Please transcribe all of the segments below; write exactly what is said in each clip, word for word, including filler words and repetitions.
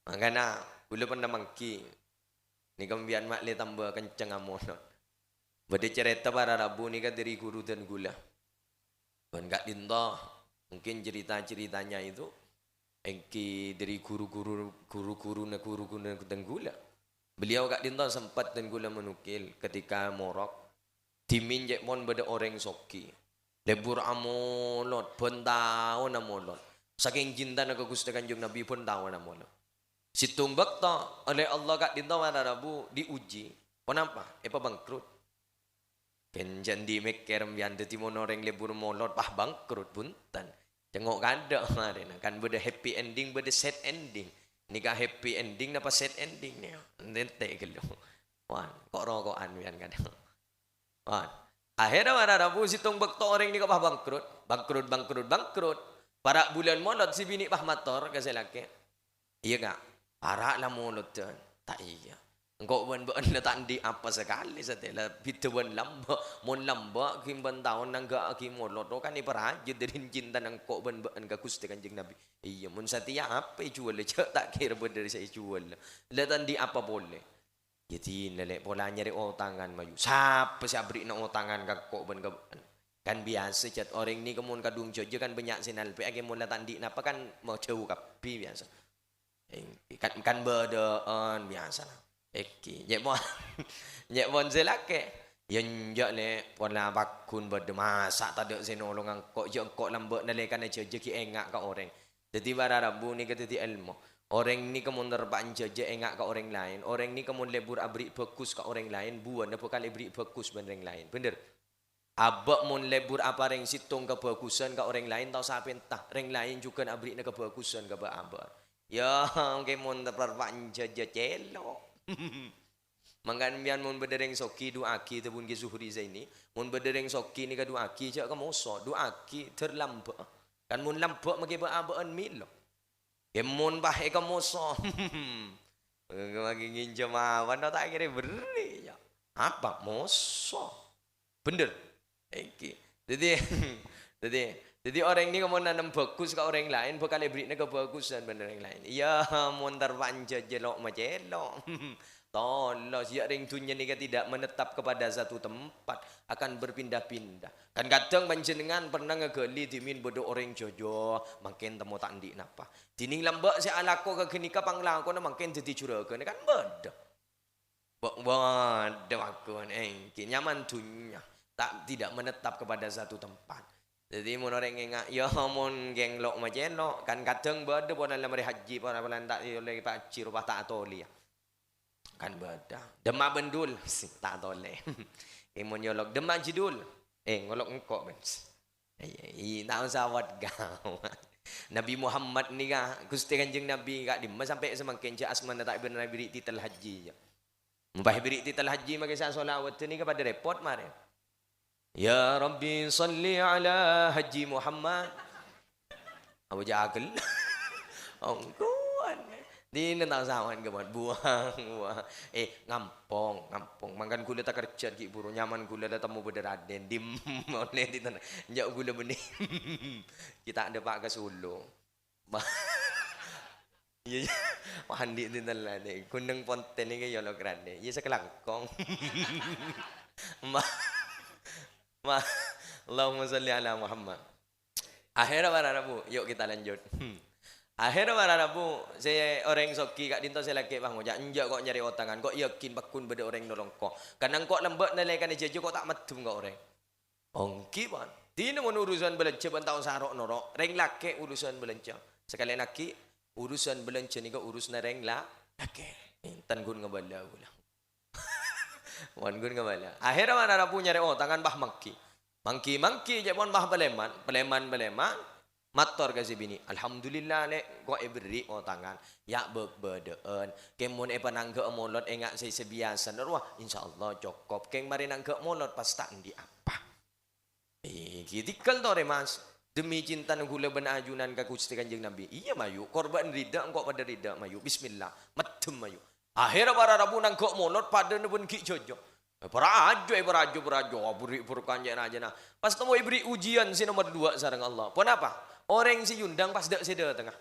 Mangkana, ghulâ pernah mangghi. Nèka mbiyan ma'lè tamba kenceng amolot. Bâdâ carèta para rabu nèka dâri ghuru dân ghulâ. Bân ka'dinto, mungkin cerita-ceritanya itu èngghi dâri ghuru-ghuru, ghuru-ghuruna, ghuru-ghuruna dân ghulâ. Beliau ka'dinto sempat dân ghulâ menukil ketika morok, dhimèn cè' pon bâdâ orèng soghi. Lebur amolot, bân taon amolot. Sakèng cintana ka Ghustè Kanjeng Nabi, bân taon amolot. Sèttong bâkto, oleh Allah ka'dinto para rabu diuji. Ponapa? Èpabangkrut. Kèng jhâ' andi' mèkkèr mbiyan dhâddhi mon orèng lebur molot, pas bangkrut, bhunten. Cèngo' kaadâ' marèna. Kan bâdâ happy ending, bâdâ sad ending. Nèka happy ending napa sad ending nèka? Enten ghâllu. Wah, ko'-roko'an mbiyan kadhâng. Wah. Akhèrra para rabu sèttong bâkto orèng nèka pas bangkrut. Bangkrut, bangkrut, bangkrut. Para' bulân molot sè binè' pas mator ka sè lakè'. "Iyâ, Ka'. Para' la molodhân." "Ta' iyâ. Engko' bân bâ'ân la ta' andi' apa sakalè satèya, la bhidhâ bân lambâ'. Mon lambâ' ghi' bân taon nangghâ'aghi molod, rowa kan èparajâ dâri cintana engko' bân bâ'ân ka Ghustè Kanjeng Nabi." "Iyâ, mon satèya apa èjhuwâl, jhâ' ta' kèra bâdâ sè èjhuwâl. La ta' andi' apa polè." "Iyâ, dinah, Lè', pola nyarè otangan, mayu. Sapa sè aberri'na otangan ka engko' bân ka bâ'ân?" Kan biyasa, jhât, orèng nèka mon kadhung jhâjâ kan bânnya' sè nalpè'aghi, mon la ta' andi' napa kan majâu kabbhi biyasa. Èngghi, kan, kan bâdâ'ân biyasana. Èngghi, nyè' pon, nyè' pon sè lakè'. "Iyâ enjâ', Lè', pola pagghun bâdâ, masa' tadâ' sè nolonga engko', jhâ' engko' lambâ' nalèkana jhâjâ ghi' enga' ka orèng." Dhâddhi para rabu nèka dhâddhi èlmo. Orèng nèka mon terpa'na jhâjâ enga' ka orèng laèn, orèng nèka mon lebur aberri' bhâghus ka orèng laèn, buwâna bhâkal èberri' bhâghus bân rèng laèn. Bhender? Abâ' mon lebur aparèng sèttong kabhâghusân ka orèng laèn, tao sapènta rèng laèn jhughân aberri'na kabhâghusân ka bâ'-abâ'. Iyâ, èngghi mon terpa'na jhâjâ cèlo'. Mangkana mbiyan mon bâdâ rèng soghi, du'aaghi, dhâbuna Kè Zuhri Zaini. Mon bâdâ rèng soghi nèka du'aaghi, jhâ' ka moso, du'aaghi, dhâr lambâ'â. Kan mon lambâ' makè bâ'-abâ'ân mèlo. Kèmon bâ è ka moso. Lagi nginjhâm awan, ta' kèra èberri', yâ. Apa? Moso. Bhender. Èngghi. Dhâddhi, dhâddhi, dhâddhi orèng nèka mon nanem bhâghus ka orèng laèn, bhâkal èberri'na kabhâghusân bân orèng laèn. Iyâ, mon terpa'na jhâjâ lo' macèlo'. Tolos, yâ, rèng dhunnya nèka tidak menetap kepada satu tempat, akan berpindah-pindah. Kan kadhâng panjhennengngan pernah ngaghâli dhimèn bâdâ orèng jhâjâ, mangkèn temmo ta' andi' napa. Dhinèng lambâ' sè alako ka ghânèka panglakona mangkèn dhâddhi jhurâghânna, kan bâdâ. Bâ-, bâdâ pagghun, èngghi, nyaman dhunnya, ta-, tidak menetap kepada satu tempat. Dhâddhi mon orèng ènga', yâ mon ghâng lo' macèlo', kan kadhâng bâdâ polana la marè hajji, polana ta' èollè pajhi, ropa ta' atolè, yâ. Kan bâdâ. Dâmma bân Dul, ta' atolè. È mon nyolok, "Dâmma jhi Dul?" "Eh, ngolok engko', bân." Iyâ, iyâ, ta' osa wât gawat. Nabi Muhammad nèka, Ghustè Kanjeng Nabi, ka'dimma sampè' samangkèn jhâ' asmana ta' pernah èberri' titel hajji, yâ. Mon pas èberri' titel hajji, makè sè asholawat nèka padâ rèpot marè. "Ya Rabbi, shalli ala Haji Muhammad." Apa jhâ' ghellâ'? Ongghuwân. Dinah ta' saman gâmman. Buwâng, buwâng. Eh, ngampong, ngampong. Mangkana ghulâ ta' kerjhât ghi' bhuru. Nyaman ghulâ la temmo bâdâ Raden. Dimma ollè dinah. Enjâ' ghulâ bânnè. Kita dâpa' ka Solo. Ma-, iyâ, iyâ. Wah, andi' dinah la, nè. Ghunong Pontèn nèka yâ lo' kerana. Iyâ, sakalangkong. Ma-, ma-, Allahumma shalli ala Muhammad. Akhèrra para rabu, yuk kita lanjut. Hmm. Akhèrra para rabu, sè orèng soghi ka'dinto sè lakè' pas ngoca', "Enjâ' ko' nyarè otangan, ko' yakin pagghun bâdâ orèng nolong ko'. Karna engko' lambâ' nalèkana jhâjâ ko' ta' maddhem ka orèng." Ongghi, pon. Dinah mon urusan bâlânjhâ bân ta' osa ro'-noro'. Rèng lakè' urusan bâlânjhâ. Sakalèyan aghi', urusan bâlânjhâ nèka urusanna rèng la-, lakè'. Enten ghun ngabâlâ ghulâ. Mon ghun ngabâlâ. Akhèrra para rabu nyarè otangan, pas mangghi. Mangghi-mangghi, cè' pon pas palèman, palèman-palèman. Mator ka sè binè', "Alhamdulillah, Lè', ko' èberri' otangan. Yâ' bâ-, bâdâ'ân. Kèng mon èpanangghâ'â molod ènga' sè, sè biyasana rowa, insyaallah cokop. Kèng marè nangghâ' molod pas ta' andi' apa." Èngghi, tèngghâl torè, Mas. Demi cintana ghulâ bân ajunan ka Ghustè Kanjeng Nabi. Iyâ, mayu. Korbhân rida, engko' padâ rida, mayu. Bismillah. Maddhem, mayu. Akhèrra para rabu nangghâ' molod, padâna bân ghi' jhâjâ. Èparajâ, èparajâ, èparajâ. Aberri' berkah cè' rajâna. Pas temmo èberri' ujian sè nomer duwâ' sareng Allah. Ponapa? Orèng sè èondâng pas dâ' sè dâtengnga.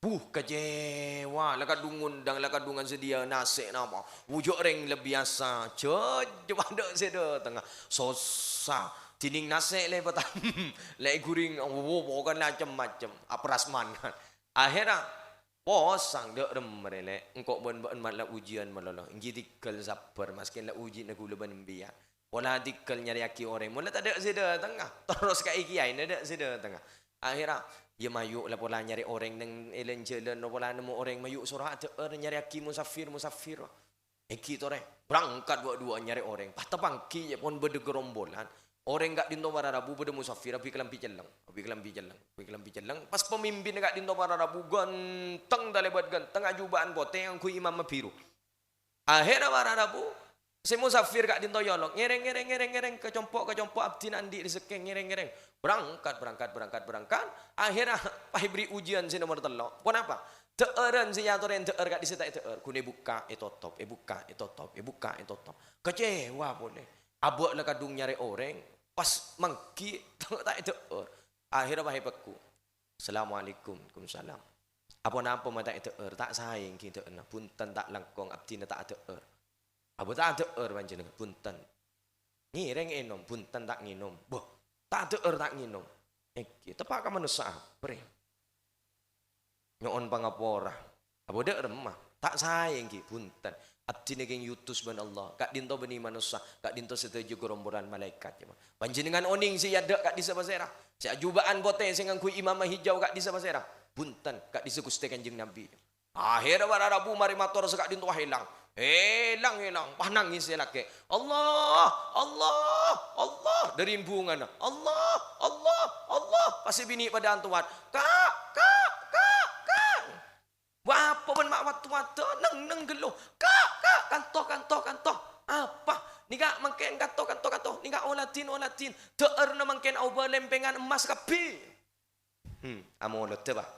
Buh, kecewa, la kadhung ngondhâng, la kadhungan sadhiyâ nasè' napa. Wujud rèng la biyasa, jhâjâ padâ sè dâtengnga. Sossa, dhinèng nasè' lèbât, lè' ghuring, wo, pokokna cem-macem, aprasmanan. Akhèrra, posang, dâ' remma rè, lè', engko' bân bâ'en ma' la ujiyân malolo, ènggi tèghâl sabbhâr, maskè la ujiyânna ghulâ bân empèyan. Pola tèghâl nyarèyaghi orèng, mon la tadâ' sè dâtengnga, terros ka è kiyaèna dâ' sè dâtengnga. Akhèrra, iyâ mayu' la pola nyarè orèng neng è lan-jhâlân, pola nemmo orèng mayu' soro adhâ'âr nyarèyaghi musafir-musafir. Ènggi torè, berangkat wâ'-duwâ'ân nyarè orèng, pas tapangghi, iyâ, pon bâdâ gerombolan. Orèng ka'dinto para rabu bâdâ musafir, abit kalambhi celleng, abit kalambhi celleng, abit kalambhi celleng. Pas pamimpinna ka'dinto para rabu ghânteng, talèbât ghânteng, ajubâ'ân potè, ngangghuy imamah biru. Akhèrra para rabu, sè musafir ka'dinto èolok, "Ngèrèng, ngèrèng, ngèrèng, ngèrèng, ka compo', ka compo', abdhina andi' rejekkè, ngèrèng, ngèrèng." Berangkat, berangkat, berangkat, berangkat. Akhèrra pas èberri' ujiyân sè nomer tello'. Ponapa? Dhâ'ârân sè èyatorè dhâ'âr ka'dissa' ta' èdhâ'âr. Ghun èbukka', ètotop, èbukka', ètotop, èbukka', ètotop. Kecewa polè. Abâ' la kadhung nyarè orèng, pas mangghi ta' èdhâ'âr. Akhèrra pas èpegghu'. "Assalamualaikum." "Waalaikumsalam." "Aponapa ma' ta' èdhâ'âr?" "Ta' saè ènggi dhâ'ârna. Bhunten ta' langkong abdhina ta' adhâ'âr." "Abâ' ta' adhâ'âr panjhennengngan?" "Bhunten." "Ngèrèng ènom?" "Bhunten ta' ngènom." "Bâh, ta' adhâ'âr ta' ngènom?" "Ènggi, teppa' ka manossa apa rè?" "Nyo'on pangapora." "Abâ' dâ' remma?" "Ta' saè ènggi." "Bhunten. Abdhina kèng èotos bân Allah. Ka'dinto bânnè manossa, ka'dinto sadhâjâ gerombolan malaèkat." "Panjhennengngan onèng sè èadhâ' ka'dissa' pasèra? Sè ajubâ'ân potè, sè ngangghuy imamah hijau ka'dissa' pasèra?" "Bhunten, ka'dissa' Ghustè Kanjeng Nabi." Akhèrra para rabu marè mator saka'dinto, wah, èlang. Èlang, èlang. Pas nangès sè lakè'. "Allah, Allah, Allah." Dâri bungana. "Allah, Allah, Allah." Pas sè binè' padâ antowat. "Ka', ka', ka', ka'." Bâ' apa bân ma' wat-wadâ, neng-neng ghâllu. "Ka', ka', kanto, kanto, kanto." "Apa?" "Nèka mangkèn kanto, kanto, kanto. Nèka oladhin, oladhin. Dhâ'ârna mangkèn aobâ lèmpèngan emmas kabbhi." Hmm, amolodhâ, Pak.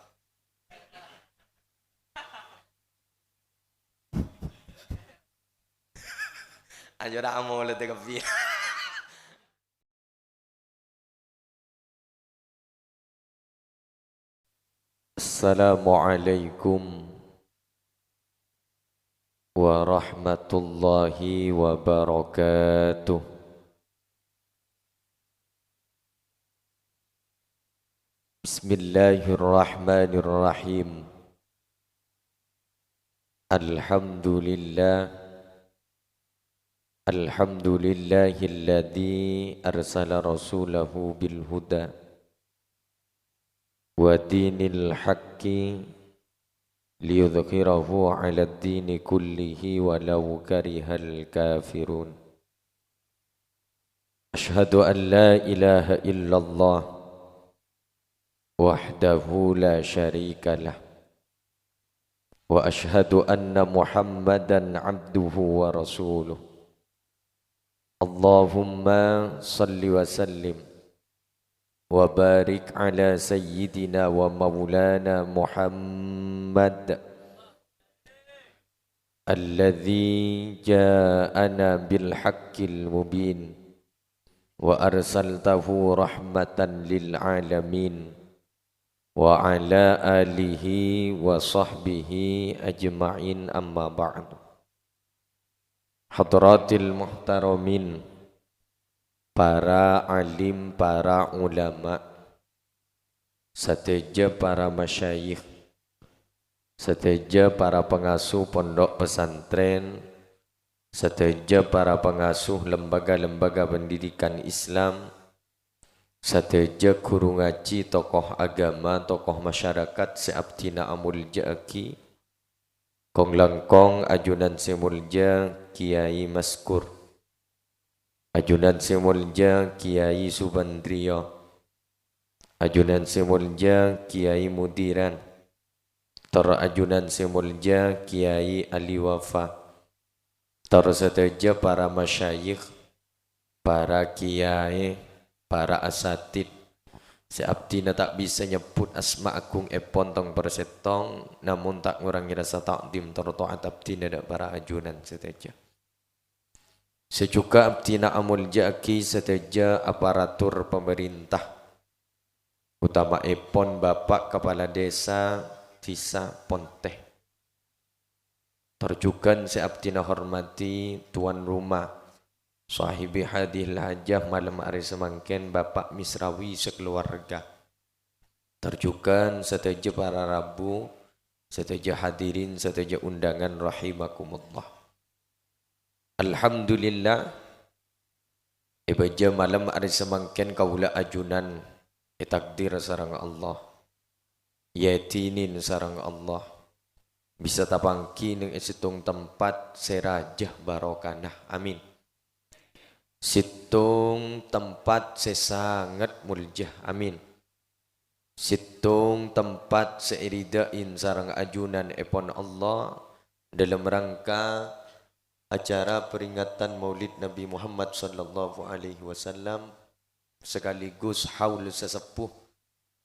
Ayo, ra amolodhâ kabbhi. Assalamualaikum warahmatullahi wabarakatuh. Bismillahirrahmanirrahim. Alhamdulillah. Alhamdulillahilladzi arsala rasulahu bil huda wa dinil haqqi liyudhhirahu 'alad dini kullihi walau karihal kafirun. Asyhadu an la ilaha illallah wahdahu la syarikalah. Wa asyhadu anna Muhammadan abduhu wa rasuluh. Allahumma salli wa sallim wa barik ala sayyidina wa maulana Muhammad alladzi ja'ana bil haqqil mubin wa arsaltahu rahmatan lil alamin wa ala alihi wa sahbihi ajma'in, amma ba'du. Hadratil muhtaramin, para alim, para ulama, sadhâjâ para masyayikh, sadhâjâ para pangasuh pondhuk pesantren, sadhâjâ para pangasuh lembaga-lembaga pendidikan Islam, sadhâjâ ghuru ngajhi, tokoh agama, tokoh masyarakat sè abdhina amolja'aghi, kong-langkong ajunan sè molja Kiyai Maskur, ajunan sè molja Kiyai Subandriyo, ajunan sè molja Kiyai Mudiran, tor ajunan sè molja Kiyai Ali Wafa, tor sadhâjâ para masyayikh, para kiyai, para asatid, sè abdhina ta' bisa nyebbhut asma agungngèpon tong-persèttong, namong ta' ngorangè rasa ta'dhim tor ta'at abdhina dâ' para ajunan sadhâjâ. Sè jhughân abdhina amolja'aghi sadhâjâ aparatur pamarènta, otama'èpon Bapa' Kapala Dhisa, Dhisa Ponteh. Tor jhughân sè abdhina hormadhi tuan rumah, sahibi hadhil hajah malem arè samangkèn, Bapak Misrawi sakaluwarga. Tor jhughân sadhâjâ para rabu, sadhâjâ hadirin, sadhâjâ undangan rahimakumullah. Alhamdulillah, è bâjâ malem arè samangkèn kaulâ ajunan ètakdir sareng Allah, èidinin sareng Allah, bisa tapangghi neng è sèttong tempat sè rajâ barokana. Amin. Sèttong tempat sè sanget molja. Amin. Sèttong tempat sè èridhâi sareng ajunan èpon Allah dâlem rangka acara peringatan Maulid Nabi Muhammad sallallahu alaihi wasallam, sekaligus haul sesepuh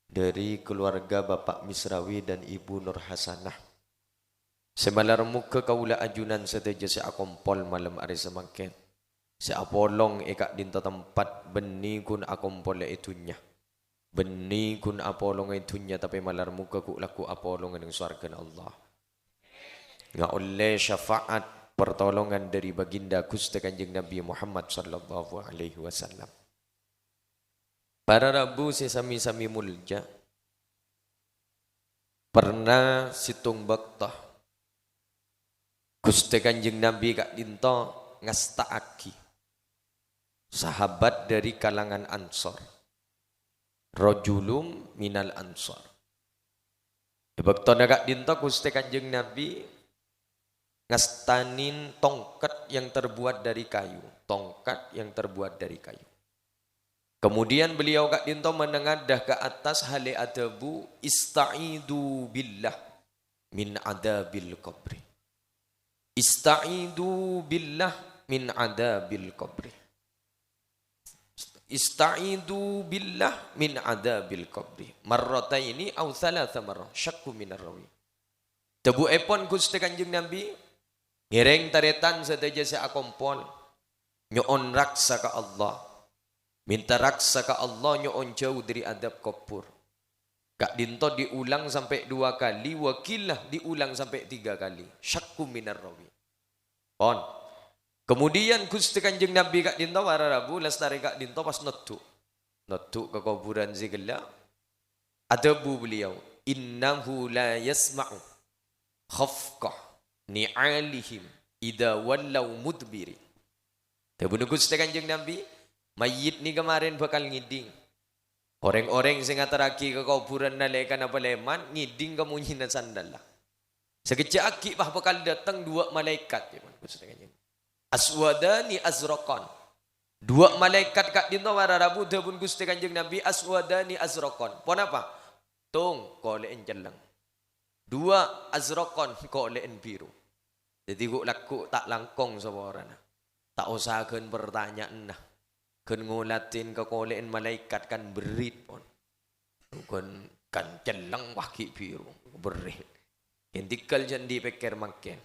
dari keluarga Bapak Misrawi dan Ibu Nur Hasanah. Sè malar moghâ kaulâ ajunan sadhâjâ sè akompol malem arè samangkèn, sè apolong è ka'dinto tempat, bânnè ghun akompol è dhunnya. Bânnè ghun apolong è dhunnya, tapè malar moghâ ghu'-, lagghu' apolong neng sowarghâna Allah. Ngaollè syafaat pertolongan dâri Baginda Ghustè Kanjeng Nabi Muhammad sallallahu alaihi wasallam. Para rabu sè sami-sami molja, pernah sèttong bâkto Ghustè Kanjeng Nabi ka'dinto ngasta'aghi sahabat dâri kalangan Ansor, rajulum minal Ansor. È bâktona ka'dinto Ghustè Kanjeng Nabi ngastanè tongkat yang terbuat dari kayu, tongkat yang terbuat dari kayu. Kemudian beliau ka'dinto menengadah ke atas, halè adhâbu, "Ista'idu billah min adzabil qabri. Ista'idu billah min adzabil qabri. Ista'idu billah min adzabil qabri." Marrataini au thalatha marrah, syakku minar rawi. Dhâbuèpon Ghustè Kanjeng Nabi, ngèrèng tarètan sadhâjâ sè akompol, nyo'on raksa ka Allah. Minta raksa ka Allah, nyo'on jhâu dâri adhâb kobhur. Ka'dinto diulang sampè' dua kali, wa qila diulang sampè' tiga kali. Syakku minar rawi. Pon. Kemudian Ghustè Kanjeng Nabi ka'dinto para rabu, lastarè ka'dinto pas nodhu'. Nodhu' ka kobhurân sè ghellâ'. Adhâbu beliau, "Innahu la yasma'u khafqa ni'alihim idza wallau mudbiri." Dhâbuna Ghustè Kanjeng Nabi, "Mayyit nèka marèn bhâkal ngèdhing. Orèng-orèng sè ngaterraghi ka kobhurân nalèkana palèman, ngèdhing ka monyèna sandalla. Sakejjhâ' aghi' pas bhâkal dâteng duwâ' malaèkat," ca'èpon Ghustè Kanjeng. "Aswadani azraqan." Duwâ' malaèkat ka'dinto para rabu, dhâbuna Ghustè Kanjeng Nabi, "Aswadani azraqan." Ponapa? Tong, kolè'en celleng. Duwâ' azraqan, kolè'en biru. Dhâddhi ghu'-, lagghu' ta' langkong saporana. Ta' osa ghân partanya'anna. Ghân ngolatè kakolè'en malaèkat kan berrit, pon. Ghân kan celleng pas ghi' biru, berrit. Kèng tèngghâl jhâ' andi' pèkkèr mangkèn.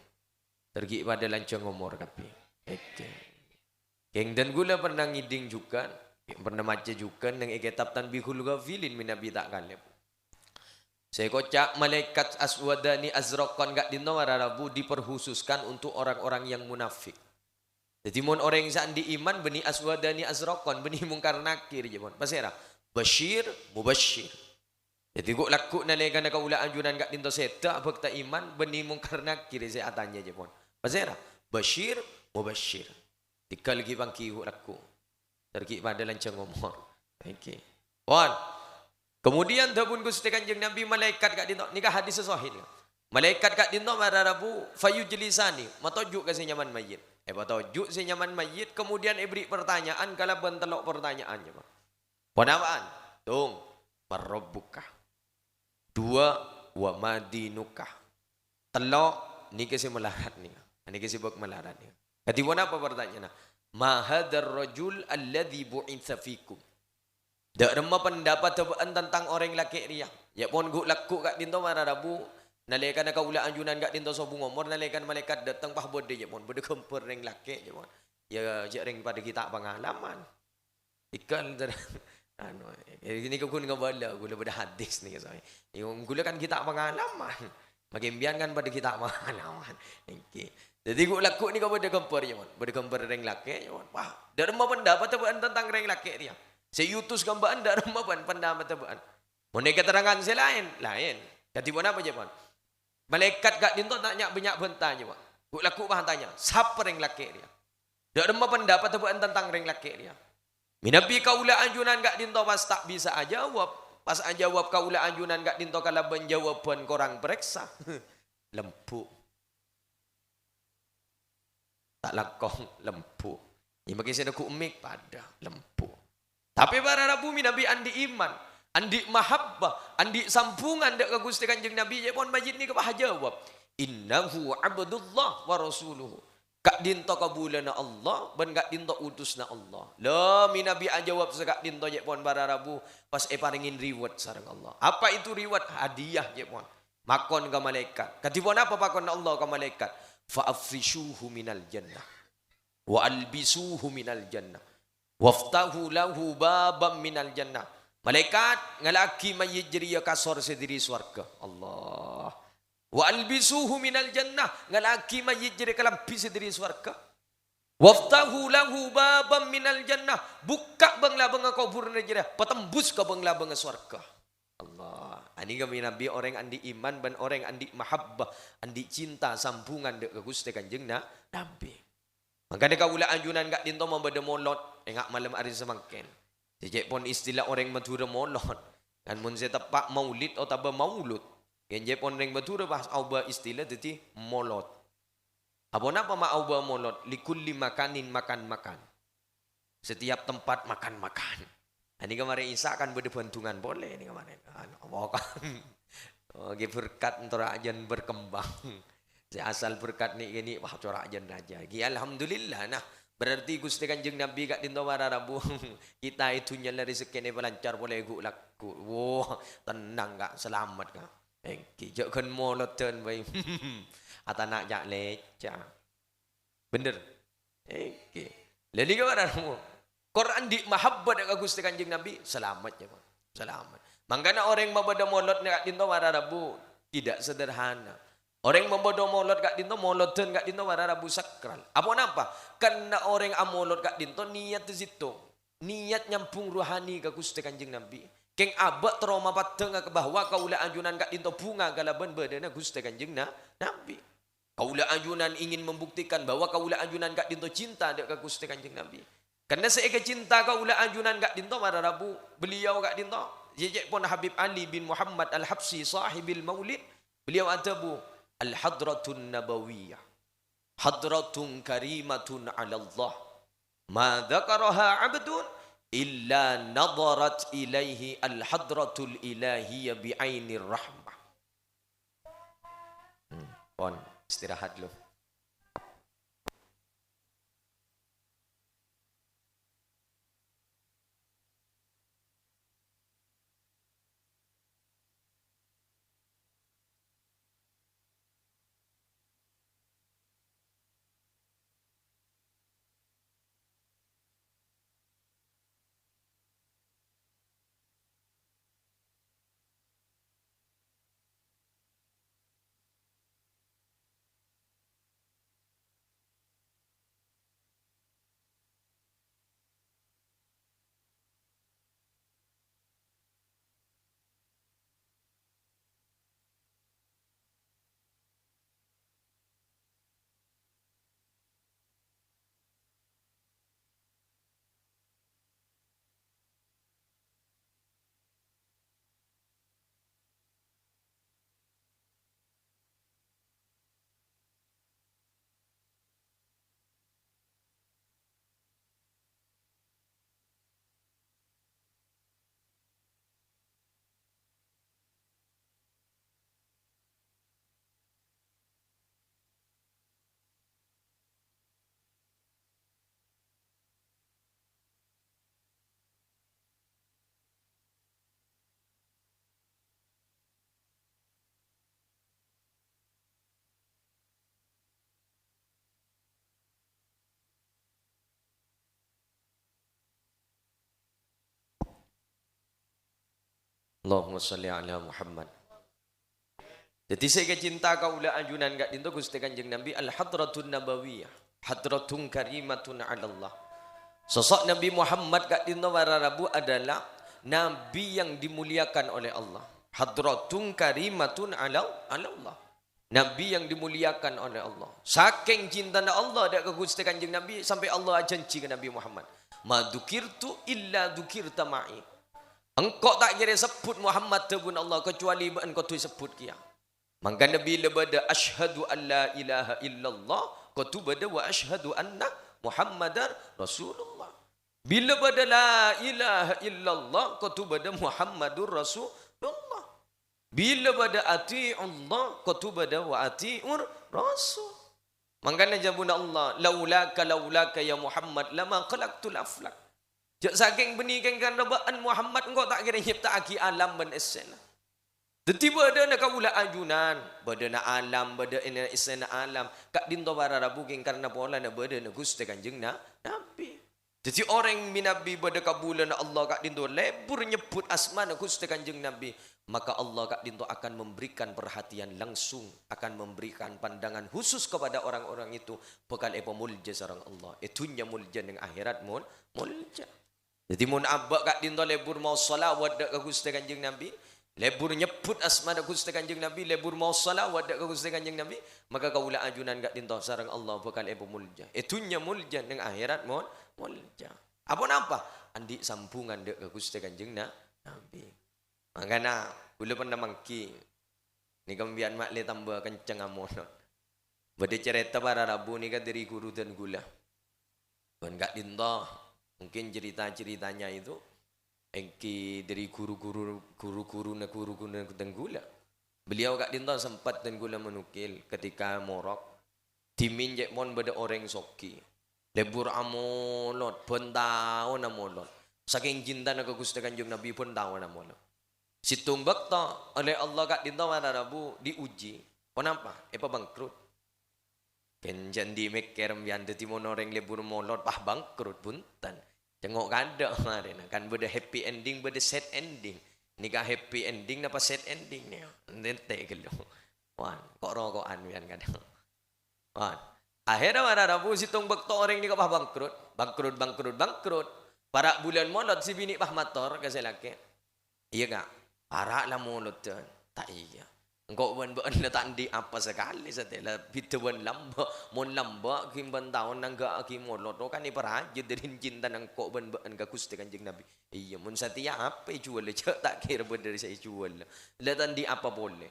Ter ghi' padâ lanjhâng omor kabbhi. Ètè. Kèng dân ghulâ pernah ngèdhing jhughân, pernah maca jhughân neng è kètab Tanbihul Ghafilin mènabi ta' kalèp. Sè èkoca' malaèkat aswadani azraqan ka'dinto para rabu diperkhususkan untuk orang-orang yang munafik. Dhâddhi mon orèng sè andi' iman, bânnè aswadani azraqan, bânnè Mungkar Nakir, ca'èpon. Pasèra? Basyir, mubasyir. Dhâddhi ghu'-, lagghu' nalèkana kaulâ ajunan ka'dinto sèdhâ abhâkta iman, bânnè Mungkar Nakir sè atanya, ca'èpon. Pasèra? Basyir, mubasyir. Tèngghâl ghi' pangghi ghu'-, lagghu'. Ter ghi' padâ lanjhâng omor. Èngghi. Pon. Kemudian dhâbuna Ghustè Kanjeng Nabi, malaèkat ka'dinto, nèka hadis sahih. Malaèkat ka'dinto para rabu, "Fayujlisani," matojjhu' ka sè nyamana mayyit. Èpatojjhu' sè nyamana mayyit, kemudian èberri' pertanyaan kalabân tello' pertanyaan, ca'èpon. Ponapa'an? Tong, "Man rabbuka?" Duwâ', "Wa ma dinuka?" Tello', nèka sè malarat nèka. Nèka sè bâk malarat nèka. Kadhi ponapa partanya'anna? "Ma hadzar rajul alladzi bu'itsa fikum?" Dâ' remma pendapatta bâ'ân tentang orèng lakè' rèya? Ca'èpon ghu'-, lagghu' ka'dinto para rabu, nalèkana kaulâ ajunan ka'dinto sobung omor, nalèkana malaèkat dâteng pas bâdâ, ca'èpon, bâdâ ghâmbhâr rèng lakè', ca'èpon. Yâ, jhâ' rèng padâ ghi' ta' pangalaman. Tèngghâl, ter-, Anu, eh, ini ghun ngabâlâ, ghulâ bâdâ hadis nèka, soalnya. Yo, ghulâ kan kita' pengalaman. Makkè empèyan kan padâ kita' pengalaman. Èngghi. Dhâddhi, ghu-, lagghu' nèka bâdâ ghâmbhâr, ya, Mon. Bâdâ ghâmbhâr rèng lakè', ya, Mon. Wah, dâ' remma pendapatta bâ'ân tentang rèng lakè' rèya. Sè èutus ka bâ'ân dâ' remma bâ'ân pendapatta bâ'ân. Mon è katerrangan sè laèn, laèn. Kadhi ponapa, jâ', Mon? Malaèkat ka'dinto ta' nya'-bânnya' bân tanya, Pak. Ghu-, lagghu' pas tanya, "Sapa rèng lakè' rèya? Dâ' remma pendapatta bâ'ân tentang rèng lakè' rèya?" Mènabi kaulâ ajunan ka'dinto pas ta' bisa ajâwâb. Pas ajâwâb kaulâ ajunan ka'dinto kalabân jâwâbhân korang parèksa. Lembhu'. Ta' langkong, lembhu'. Nyè makkè sè neggu' mik, padâ, lembhu'. Tapè para rabu mènabi andi' iman, andi' mahabbah, andi' sambhungan dâ' ka Ghustè Kanjeng Nabi, jâ' pon majid nèka pas ajâwâb, "Innahu abdullah wa rasuluhu." Ka'dinto kabulâna Allah bân ka'dinto utusanna Allah. La mènabi ajâwâb saka'dinto jâ' pon para rabu, pas èparèngè reward sareng Allah. Apa itu reward? Hadiah jâ' pon. Makon ka malaèkat. Kadhi ponapa pakonna Allah ka malaèkat? "Fa afrishuhu minal jannah. Wa albisuhu minal jannah. Waftahu lahu baban minal jannah." Malaèkat, ngala'aghi mayyit jârèya kasor sè dâri sowarghâ. Allah. "Wa albisuhu minal jannah." Ngala'aghi mayyit jârèya kalambhi sè dâri sowarghâ. "Waftahu lahu baban minal jannah." Bukka' bâng-labângnga kobhurânna jârèya, patembus ka bâng-labângnga sowarghâ. Allah. Anèka mènabi orèng andi' iman bân orèng andi' mahabbah, andi' cinta sambhungan dâ' ka Ghustè Kanjeng Na-, Nabi. Mangkana kaulâ ajunan ka'dinto mabâdâ molod, enga' malem arè samangkèn. Sè cè' pon istilah orèng Madhurâ molod. Kan mon sè teppa' maulid otabâ maulud. Ghân cè' pon orèng Madhurâ pas aobâ istilah dhâddhi molod. Aponapa ma' aobâ molod? Likulli makanin makan-makan. Setiap tempat makan-makan. Nah, ini kemarin Isa kan bâdâ bhândhungan polè ini kemarin. Anu, apa kan? Oh, ghi berkat entar ajân berkembang. Sè asal berkat ni ini, wah, cora' ajân rajâ. Ghi alhamdulillah. Nah, berarti Ghustè Kanjeng Nabi ka'dinto para rabu. Kita è dhunnya la rezekkèna palancar polè ghu-, lagghu'. Wah, tenang, Ka'. Selamat, Ka'. Èngghi, jâ' ghân molodhân bhâi. Atana' ca'-lèca'. Bhender. Èngghi. Lah nèka para rabu. Kor andi' mahabbah dâ' ka Ghustè Kanjeng Nabi, salamet, ya, Pak. Salamet. Mangkana orèng mabâdâ molod ka'dinto para rabu, tidak sederhana. Orèng mabâdâ molod ka'dinto, molodhân ka'dinto para rabu sakral. Aponapa? Karna orèng amolod ka'dinto niyaddhâ sèttong. Niyat nyambhung rohani ka Ghustè Kanjeng Nabi. Kèng abâ' terro mapaddhângnga ka bahwa kaulâ ajunan ka'dinto bhunga kalabân bâdâna Ghustè Kanjeng Na-, Nabi. Kaulâ ajunan ingin membuktikan bahwa kaulâ ajunan ka'dinto cinta dâ' ka Ghustè Kanjeng Nabi. Karna sè èkacinta kaulâ ajunan ka'dinto para rabu, beliau ka'dinto, cè' cè' pon Habib Ali bin Muhammad Al-Habsyi, sahibil Maulid, beliau adhâbu, "Al-Hadratun Nabawiyah hadratun karimatun 'alallah. Ma dzakaraha 'abdun illa nadharat ilaihi al-hadratul ilahiyah bi'ainir rahmah." Hmm, pon istirahat dulu. Allahumma shalli ala Muhammad. Dhâddhi sè èkacinta kaulâ ajunan ka'dinto Ghustè Kanjeng Nabi, Al-Hadratun Nabawiyah, Hadratun Karimatun 'alallah. Sosok Nabi Muhammad ka'dinto para rabu adalah Nabi yang dimuliakan oleh Allah. Hadratun Karimatun 'alal-, 'alallah. Nabi yang dimuliakan oleh Allah. Sakèng cintana Allah dâ' ka Ghustè Kanjeng Nabi, sampè' Allah ajhânjhi ka Nabi Muhammad, "Ma dzukirtu illa dzukirta ma'i." Engko' ta' kèra èsebbhut Muhammad, dhâbuna Allah, kacuali bâ'na kodhu èsebbhut kèya. Mangkana bilâ bâdâ asyhadu an la ilaha illallah, kodhu bâdâ wa asyhadu anna Muhammadar Rasulullah. Bilâ bâdâ la ilaha illallah, kodhu bâdâ Muhammadur Rasulullah. Bilâ bâdâ ati'ullah, kodhu bâdâ wa ati'ur rasul. Mangkana dhâbuna Allah, "Laulaka, laulaka ya Muhammad, lama khalaqtul aflak." Jhâ' sakèng bânnè kèng karna bâ'na Muhammad, engko' ta' kèra nyèpta'aghi alam bân essèna. Dhâddhi bâdâna kaulâ ajunan, bâdâna alam, bâdâ ènna essèna alam, ka'dinto para rabu kèng karna polana bâdâna Ghustè Kanjeng Na-, Nabi. Dhâddhi orèng mènabi bâdâ kabulâna Allah ka'dinto lebur nyebbhut asmana Ghustè Kanjeng Nabi, maka Allah ka'dinto akan memberikan perhatian langsung, akan memberikan pandangan khusus kepada orang-orang itu, bhâkal èpamolja sareng Allah. È dhunnya molja, neng akhèrat mol-, molja. Dhâddhi mon abâ' ka'dinto lebur maos shalawat dâ' ka Ghustè Kanjeng Nabi, lebur nyebbhut asmana Ghustè Kanjeng Nabi, lebur maos shalawat dâ' ka Ghustè Kanjeng Nabi, maka kaulâ ajunan ka'dinto sareng Allah bhâkal èpamolja. È dhunnya molja, neng akhèrat mol-, molja. Aponapa? Andi' sambungan dâ' ka Ghustè Kanjeng Na-, Nabi. Mangkana, kaulâ pernah mangghi, nèka sampèyan ma'lè tamba kenceng amolod. Bâdâ carèta para rabu nèka dâri ghuru dân kaulâ. Bân ka'dinto, mungkin cerita-ceritanya itu èngghi dâri ghuru-ghuru, ghuru-ghuruna, ghuru-ghuruna dân kaulâ. Beliau ka'dinto sempat dân kaulâ menukil ketika morok, dhimèn cè' mon bâdâ orèng soghi. Lebur amolod, bân taon amolod. Sakèng cintana ka Ghustè Kanjeng Nabi, bân taon amolod. Sèttong bâkto, oleh Allah ka'dinto para rabu diuji. Ponapa? Èpabangkrut. Kèng jhâ' andi' mèkkèr sampèyan, dhâddhi mon orèng lebur molod, pas bangkrut, bhunten. Cèngo' kaadâ' marèna. Kan bâdâ happy ending, bâdâ sad ending. Nèka happy ending napa sad ending nèka? Entè' ghâllu. Wan, ko'-roko'an sampèyan kadhâng. Wan. Akhèrra para rabu sèttong bâkto orèng nèka pas bangkrut. Bangkrut, bangkrut, bangkrut. Para' bulân molod sè binè' pas mator ka sè lakè'. "Iyâ, Ka'. Para' la molodhân." "Ta' iyâ. Engko' bân bâ'ân la ta' andi' apa sakalè, satèya la bhidhâ bân lambâ'. Mon lambâ' ghi' bân taon nangghâ'aghi molod, rowa kan èparajâ dâri cintana engko' bân bâ'ân ka Ghustè Kanjeng Nabi." "Iyâ, mon satèya apa èjhuwâlâ, jhâ' ta' kèra bâdâ sè èjhuwâlâ. La ta' andi' apa polè."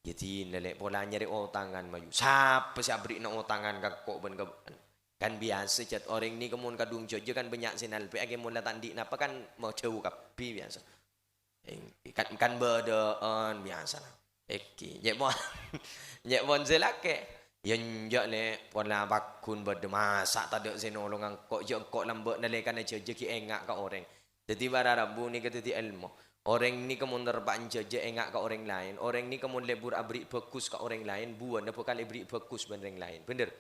"Iyâ, dinah, Lè', pola nyarè otangan, mayu. Sapa sè aberri'na otangan ka engko' bân ka bâ'ân?" Kan biyasa, jhât, orèng nèka mon kadhung jhâjâ kan bânnya' sè nalpè'aghi, mon la ta' andi' napa kan majhâu kabbhi biyasa. Èngghi, kan, kan bâdâ'ân biyasana. Èngghi, nyèpon, nyèpon sè lakè'. "Iyâ enjâ', Lè', pola pagghun bâdâ, masa' tadâ' sè nolonga engko', jhâ' engko' lambâ' nalèkana jhâjâ ghi' enga' ka orèng." Dhâddhi para rabu nèka dhâddhi èlmo. Orèng nèka mon terpa'na jhâjâ enga' ka orèng laèn, orèng nèka mon lebur aberri' bhâghus ka orèng laèn, buwâna bhâkal èberri' bhâghus bân rèng laèn. Bhender?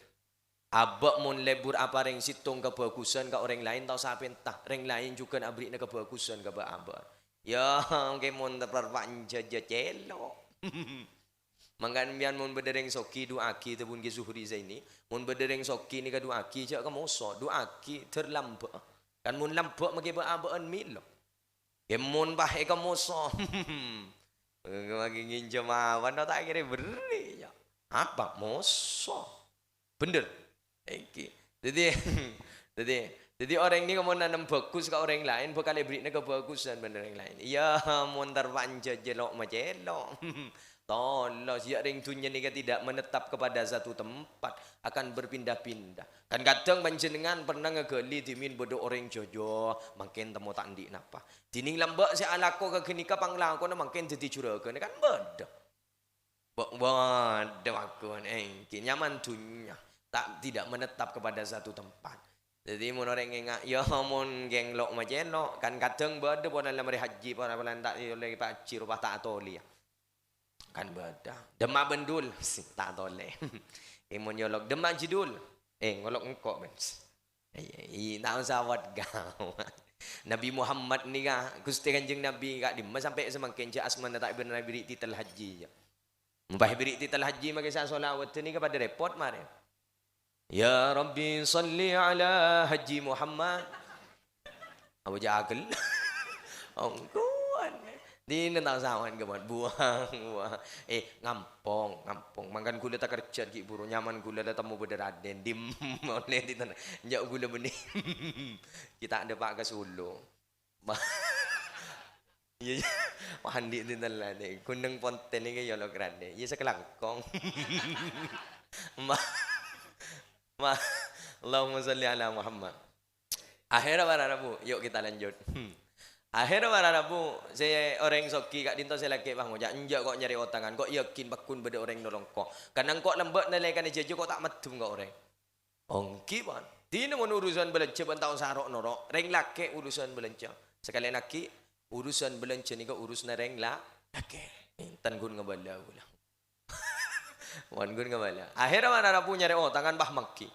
Abâ' mon lebur aparèng sèttong kabhâghusân ka orèng laèn, tao sapènta, rèng laèn jhughân aberri'na kabhâghusân ka bâ'-abâ'ân. Iyâ, èngghi mon terpa'na jhâjâ cèlo'. Mangkana sampèyan mon bâdâ rèng soghi, du'aaghi, dhâbuna Kè Zuhri Zaini. Mon bâdâ rèng soghi nèka du'aaghi, jhâ' ka moso, du'aaghi, dhâr lambâ'. Kan mon lambâ' makè bâ'-abâ'ân mèlo. Kèmon bâ' è ka moso. Lagi nginjhâm awan, ta' kèra berri', ya. Apa? Moso. Bhender. Èngghi. Dhâddhi, dhâddhi, dhâddhi orèng nèka mon nanem bhâghus ka orèng laèn, bhâkal èberri'na kabhâghusân bân orèng laèn. Iyâ, mon terpa'na jhâjâ lo' macèlo'. Tolos, ya, rèng dhunnya nèka tidak menetap kepada satu tempat, akan berpindah-pindah. Kan kadhâng panjhennengan pernah ngaghâli dhimèn bâdâ orèng jhâjâ, mangkèn temmo ta' andi' napa. Dhinèng lambâ' sè alako ka ghânèka panglakona mangkèn dhâddhi jhurâghâna, kan bâdâ. Bâ-, bâdâ paggun, èngghi, nyaman dhunnya. Ta-, tidak menetap kepada satu tempat. Dhâddhi, mon orèng ngènga', ya, mon kèng lo' macèlo', kan kadhâng bâdâ polana la marè hajji, polana ta' ollè pajhi, rowa ta' atolè, ya. Kan bâdâ. Demak bendul, ta' atolè. Èmon nyolok, Demak jidul. Eh, ngolok engko', Ben. Iyâ, iyâ, ta' osa wot gawat. Nabi Muhammad nèka, Ghustè Kanjeng Nabi, ka'dimma sampè' samangkèn jhâ' asmana ta' èbhârâ èbèrri' titel hajji, yâ. Mon pas èbèrri' titel hajji, makè sè asolawadhâ nèka padâ rèpot marè. "Ya Rabbi, shalli ala Haji Muhammad." Apa jâ' agel? Ongkowan. Dinah ta' sawan kemon. Buang, buang. Eh, ngampong, ngampong. Mangkana ghulâ takerjhâ'ân ghi' bhuru. Nyaman ghulâ la temmo bâdâ Raden. Dim, molè di tanah. Enjâ' ghulâ bânnè. Kita dâpa' ka Solo. Ma-, iyâ, iyâ. Wah, andi' dinten la, nè. Ghunong Ponten nèka yâ lo kerana. Iyâ, sakalangkong. Ma-, ma-, Allahumma shalli ala Muhammad. Akhèrra para rabu, yuk kita lanjut. Hmm. Akhèrra para rabu, sè orèng soghi ka'dinto sè lakè' pas ngoca', "Enjâ' ko' nyarè otangan, ko' yakin pagghun bâdâ orèng nolong ko'. Karna engko' lambâ' nalèkana jhâjâ ko' ta' maddhem ka orèng." Ongghi, pon. Dinah mon urusan bâlânjhâ bân tao saro' noro', rèng lakè' urusan bâlânjhâ. Sakalèyan aghi', urusan bâlânjhâ nèka urusanna rèng la-, lakè'. Enten ghun ngabâlâ kaulâ. Mon ghun ngabâlâ. Akhèrra para rabu nyarè otangan, pas mangghi.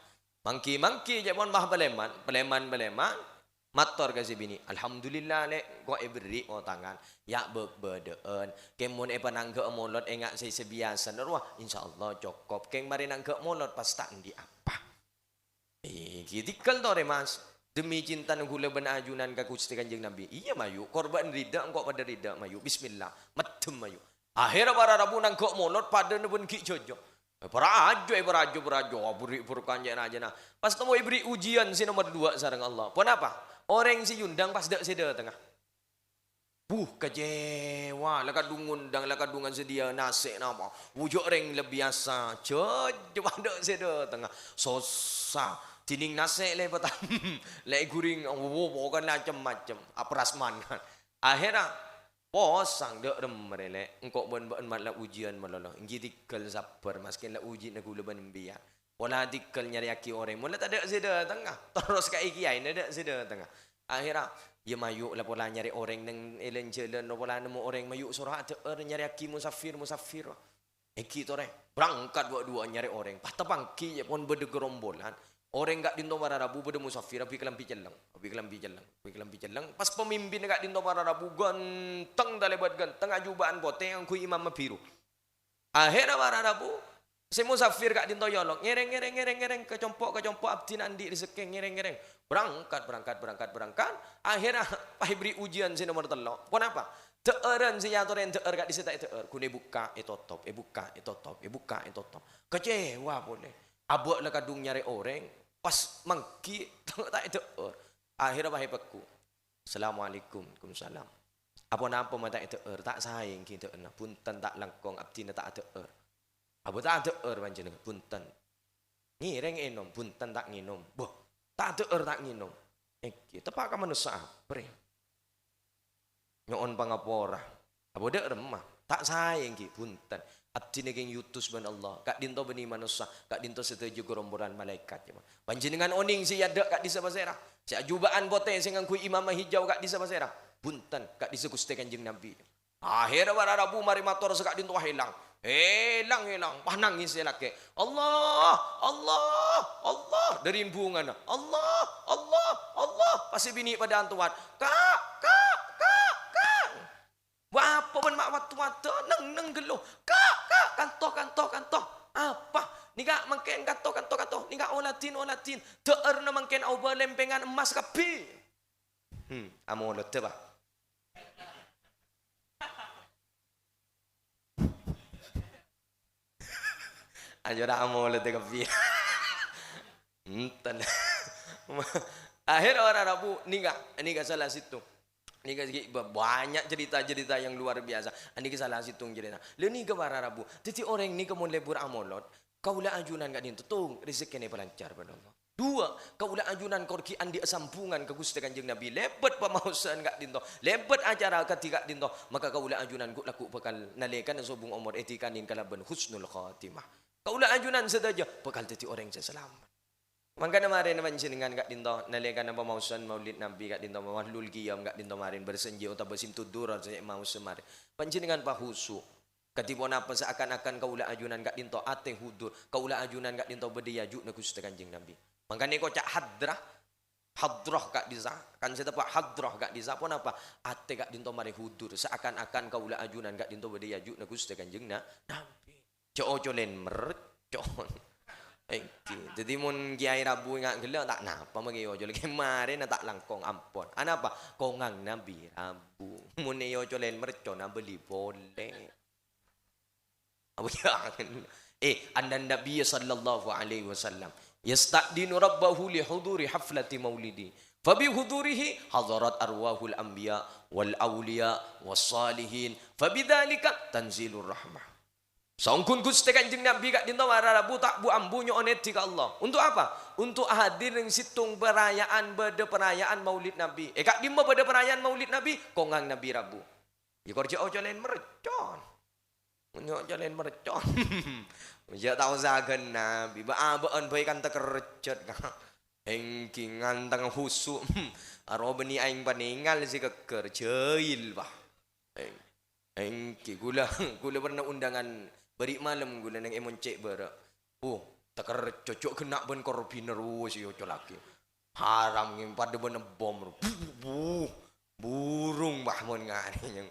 Mangghi-mangghi, cè' pon pas palèman, palèman-palèman. Mator ka sè binè', "Alhamdulillah, Lè', ko' èbèrri' otangan. Yâ' bâk-bâdâ'ân. Kèng mon èpanangghâ'â molod enga' sè sabiyasana rowa, insyaallah cokop. Kèng marè nangghâ' molod pas ta' andi' apa." Èngghi tèghâl torè, Mas. Demi cintana ghulâ bân ajunan ka Ghustè Kanjeng Nabi. Iyâ, mayu. Kor bâ'na rida, engko' padâ rida, mayu. Bismillah. Maddhem, mayu. Akhèrra para rabu nangghâ' molod padâna bân ghi' jhâjâ. Eh, parajâ, eh, parajâ, parajâ. Wah, bherri' berkah cè' rajâna. Pas temmo èbèrri' ujian sè nomer duwâ' sareng Allah. Ponapa? Orèng sè èondang pas dâ' sè dâtengnga. Buh, kecewa. La kadhung ngondang, la kadhungan sadhiyâ nasè' napa. Wujud rèng la biyasa. Jhâjâ pas dâ' sè dâtengnga. Sossa. Dhinèng nasè' lè pèta-, lè ghuring. Wo, pokokna cem-macem. Aprasmanan. Akhèrra, posang, dâ' remma rè, Lè'. Engko' bân bâ'na ma' la ujian malolo. Èngghi tèghâl sabbhâr, maskèn la ujianna ghulâ bân empèyan. Pola tèghâl nyarèyaghi orèng. Mon la tadâ' sè dâtengnga. Terros ka è kiyaèna dâ' sè dâtengnga. Akhèrra, iyâ mayu' la pola nyarè orèng neng è lan-jhâlân, pola nemmo orèng mayu' soro adhâ'âr nyarèyaghi musafir-musafir. Èngghi torè, berangkat wâ' duwâ' nyarè orèng. Pas tapangghi, yâ, pon bâdâ gerombolan. Orèng ka'dinto para rabu bâdâ musafir, abit kalambhi celleng. Abit kalambhi celleng. Abit kalambhi celleng. Pas pamimpinna ka'dinto para rabu ganteng, talèbât ganteng, ajubâ'ân potè, ngangghuy imamah biru. Akhèrra para rabu, sè musafir ka'dinto yolok, "Ngèrèng, ngèrèng, ngèrèng, ngèrèng, ka compo', ka compo', abdhina andi' rejekkè, ngèrèng, ngèrèng." Berangkat, berangkat, berangkat, berangkat. Akhèrra pas èbèrri' ujian sè nomer tello'. Ponapa? Dâ'ârân sè èyatorè dâ'âr ka'dissa ta' èdâ'âr. Ghun èbukka', ètotop, èbukka', ètotop, èbukka', ètotop. Kecewa polè. Abâ' la kadhung nyarè orèng, pas mangghi ta' èdâ'âr. Akhèrra pas èpegghu'. "Assalamualaikum." "Waalaikumsalam." "Aponapa ma' ta' èdâ'âr?" "Ta' saè èngghi dâ'ârna." "Bhunten, ta' langkong, abdhina ta' adâ'âr." "Apa ta' adâ'âr panjhennengngan?" "Bhunten." "Ngèrèng ènom?" "Bhunten, ta' ngènom." "Bâh, ta' adâ'âr, ta' ngènom." Èngghi, teppa' ka manossa apa rè? Nyo'on pangapora. Apa dâ' remma? Ta' saè èngghi, bhunten. Abdhina kèng èutus bân Allah. Ka'dinto bânnè manossa, ka'dinto sadhâjâ gerombolan malaèkat. Panjhennengngan onèng sè è adâ' ka'dissa pasèra? Sè ajubâ'ân potè, sè ngangghuy imamah hijau ka'dissa pasèra? Bhunten, ka'dissa Ghustè Kanjeng Nabi. Akhèrra para rabu marè mator sè ka'dinto, wah, èlang. Èlang, èlang. Wah, nangès sè lakè'. "Allah, Allah, Allah." Dâri bungana. "Allah, Allah, Allah." Pas sè binè' padâ antowat. "Ka', ka', ka', ka'." Bâpa bân ma' wat-wadda, neng-neng ghellu. "Ka', ka', kanto, kanto, kanto." "Apa?" "Nèka mangkèn kanto, kanto, kanto. Nèka oladhin, oladhin. Dâ'ârna mangkèn aobâ lèmpèngan emmas kabbhi." Hmm, amolodhâ, Pa'. Ayo ra amolodhâ kabbhi. Enten. Akhèr para rabu, nèka, nèka salah sèttong. Nèka ghi' ba-, banyak cerita-cerita yang luar biasa. Nèka salah sèttong cerita. Lha nèka para rabu. Dhâddhi orèng nèka mon lebur amolod, kaulâ ajunan ka'dinto, tong, rejekkèna èpalancar bân Allah. Duwâ', kaulâ ajunan kor ghi' andi' sambungan ka Ghustè Kanjeng Nabi lèbât pamaosan ka'dinto, lèbât acara kadhi ka'dinto, maka kaulâ ajunan ghu'-lagghu' bhâkal nalèkana sobung omor èdikanin kalabân husnul khotimah. Kaulâ ajunan sadhâjâ bhâkal dhâddhi orèng sè salamet. Mangkana marèna panjhennengngan ka'dinto, nalèkana pamaosan Maulid Nabi ka'dinto, Mahlul Qiyam ka'dinto marèn, bersenji otabâ Simtud Durar sè maos marèn. Panjhennengngan pahusu'. Kadhi ponapa saakan-akan kaulâ ajunan ka'dinto atè hudur, kaulâ ajunan ka'dinto bâdâ è aju'na Ghustè Kanjeng Nabi. Mangkana èkoca' hadrah, Hadrah ka'dhissa', kan sè teppa' hadrah ka'dhissa', ponapa? Atè ka'dhinto marè hudur, seakan-akan kaulâ ajunan ka'dhinto bâdâ è aju'na Ghustè Kanjeng Na-, Nabbhi. Jhâ' ocolèn mercon. Èngghi. Dhâddhi mon kèyaè rabu enga' ghellâ' ta' napa makè èocol. Kèmarèna ta' langkong, ampon. Anapa? Kongang nabbhi rabu. Mon èocolèn mercon abâli polè. Apa jhâ' angen? Eh, annan Nabiyya sallallahu alaihi wasallam yasta'dinu rabbahu li huduri haflati maulidi. Fa bi hudurihi hadarat arwahul anbiya wal auliya was salihin. Fa bidzalika tanzilur rahmah. Saongghun Ghustè Kanjeng Nabbhi ka'dhinto mara rabu ta' bu-ambu nyo'on èdhi ka Allah. Untuk apa? Untuk hadir neng sèttong perayaan, bâdâ perayaan Maulid Nabbhi. Eh, ka'dimma bâdâ perayaan Maulid Nabbhi? Kongang nabbhi rabu. Yâ kor jhâ' ocolèn mercon. Nyo'on ocolèn mercon. Jhâ' tao sagân nabbhi. Bâ-abâ'ân bhâi kan takerrejjhât, Ka'. Èngghi ngantang husu'. Aro bânnè aèng panèngal sè ghâggâr. Jahil, bâh. Èng-, èngghi, ghulâ, ghulâ pernah undangan bâri' malem ghulâ neng è Moncè' bârâ'. Uh, takerrejjhât jhâ' ghenna' bân korbhina rowa sè èocolaghi. Haram ngèng padâ bân bom. Buh, buh, buh. Burung, bâh, mon ngarè nyèng.